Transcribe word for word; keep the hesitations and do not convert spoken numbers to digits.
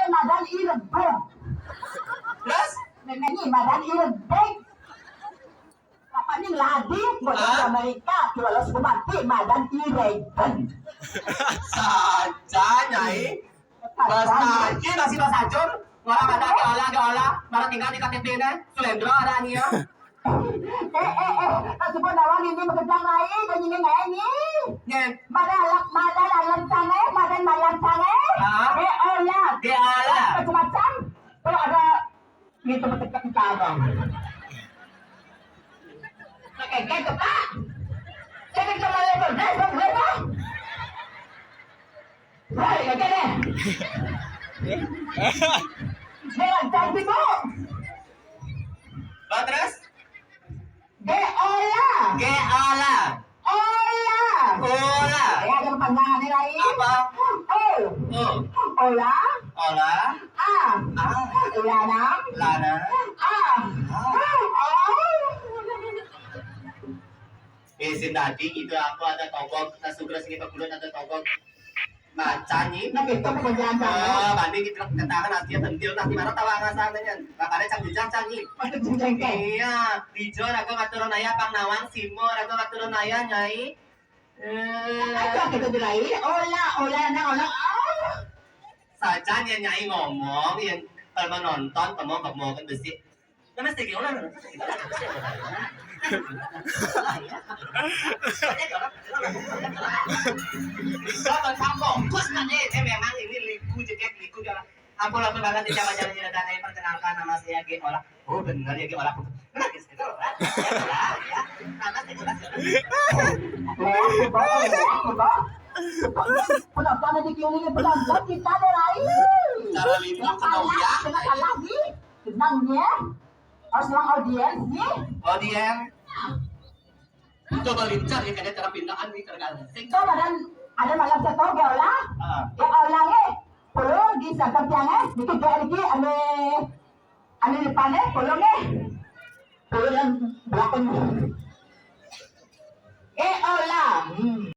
Madan irebeg. Terus? Nenek ni madan irebeg. Apa ni ladi? Buat di Amerika, kalau suku mati madan irebeg. Saja, Nyai. Bas aja masih bas acur. Wala ada, ke olah, ke olah. Malah tinggal di K T P-nya. Sulendro ada nih ya. Eh, eh, eh, tak sebut lawan ini bekerja lain dan ini lain ni. Nyen. Madan alam, madan alam sana, madan malam sana. Ah. Eh, olah. Ke olah. Macam-macam. Kalau ada gitu betekan kita abang. Oke, gitu, Pak. Saya minta maaf, Pak. Saya minta maaf. Baik, oke deh. Dia lancar gitu. Bah, terus? Dia olah. Ke olah. Olah. Olah. Ya, ada panjangan ni lain. Apa? Oh. Oh. Olah. Olah. Ah. Ah. Lanang. Lanang. Ah. Ah. Oh. Eh, sin tadi itu aku ada togog, tas sugra sini pagulan ada togog. Macan ni. Nah, kita pekerjaan sana. Ah, banding kita ketahan nanti tentil nanti mana tawa ngasang dengan. Makanya cang jujang cang ni. Macam jujang kan? Iya, dijo raga katuran ayah pang nawang simo raga katuran ayah nyai. Eh. Apa kita dilai? Olah, olah, nah, olah. Ah. Saja nya nyai ngomong yang kalau menonton temu kamu kan besi. Nama segi orang? Sabar, sabar. Terus kan, eh, eh, memang ini liku, jeket liku, jalan. Ampun, ampun banget, di siapa jalan, jalan, jalan, perkenalkan, nama saya G Olah. Oh, bener ya, G Olah. Bener, gitu, Olah. Ya, Olah, ya. Nama saya Olah. Kenapa ada di kiri, kenapa kita ada lain? Cara lima, kenapa ya? Kenapa lagi? Tenang ya. Harus bilang audiens, ya. Audiens. Coba lincah ya, kena cara pindaan nih, tergantung. Coba dan ada malam satu, G Olah. Ah. G Olah, eh. Perlu di santap tiang, eh. Dikit, dikit, ane, ane depan, eh. Perlu, eh. Perlu yang belakang. G Olah. Hmm.